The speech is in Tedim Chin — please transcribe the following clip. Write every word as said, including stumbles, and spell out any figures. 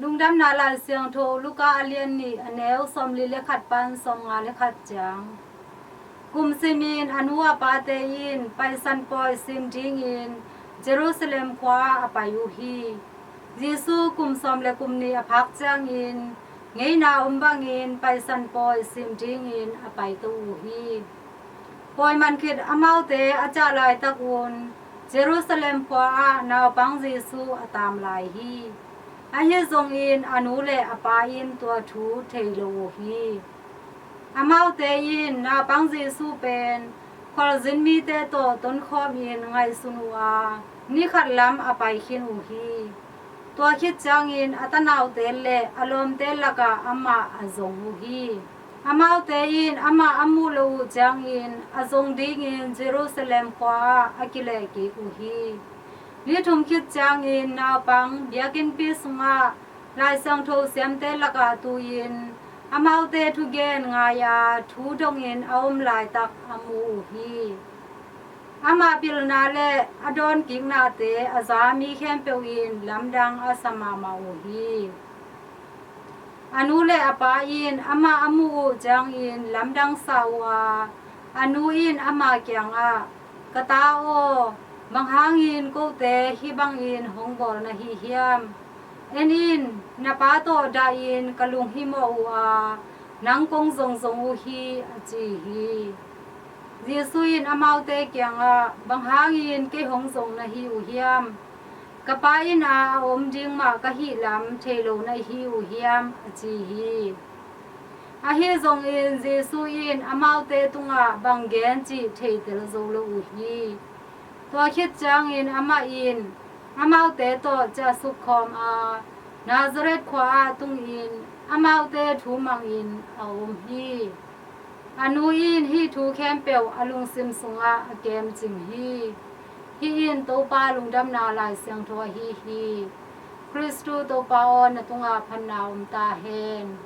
Lungdamna Lai Siangtho Luka a lian nih, a neu sawmli le khat pan sawmnga le khat ciang. Kum simin a nu a pate in Paisan pawi sim dingin Jerusalem khua-ah a pai uh hi. Jesu kum sawm le kum nih a phak ciangin ngeina om bangin Paisan pawi sim dingin a paito uh hi. Pawi man khit amaute a ciah laitak un Jerusalem khua-ah naupang Jesu a taam lai hi. Ahi zongin a nu le a pa in tua thu thei lo uh hi. Amaute in naupang Jesu pen khualzin mite tawh tonkhawmin ngaihsun uh a, ni khat lam a pai khin uh hi. Tua khit ciangin a tanaute le a lawmte lakah amah a zong uh hi. Amaute in amah a muh loh uh ciangin a zong dingin Jerusalem khua-ah a kilehkik uh hi. Ni thum khit ciangin naupang biakinnpi sungah Lai Siangtho siamte lakah tu-in amaute thugen ngai-a thu dongin a om laitak a mu uh hi. Amah pilna le a dawnkiknate a za mi khempeuh in lamdang a sa mahmah uh hi. A nu le a pa in amah a muh uh ciangin lamdang sa uh a, a nu in ama kiangah, "Ka ta aw, bang hangin kote hih bangin hong bawl na hi hiam? En in, na pa tawh dahin ka lunghimawh uh a, nang kong zongzong uh hi," a ci hi. Jesu in amaute kiangah, "Bang hangin kei hong zong na hi uh hiam? Ka Pa inn-a a om ding mah ka hih lam thei lo na hi uh hiam?" a ci hi. Ahi zongin Jesu in amaute tungah bang gen cih theitel zo lo uh hi. Tua khit ciangin amah in amaute tawh ciahsuk khawm a, Nazareth khua-ah tungin amaute thu mangin a om hi. A nu in hih thu khempeuh a lungsim sungah a kemcing hi. Hih in Topa Lungdamna Lai Siangtho ahi hi. Khristu Topa aw, na tungah phatna om ta hen.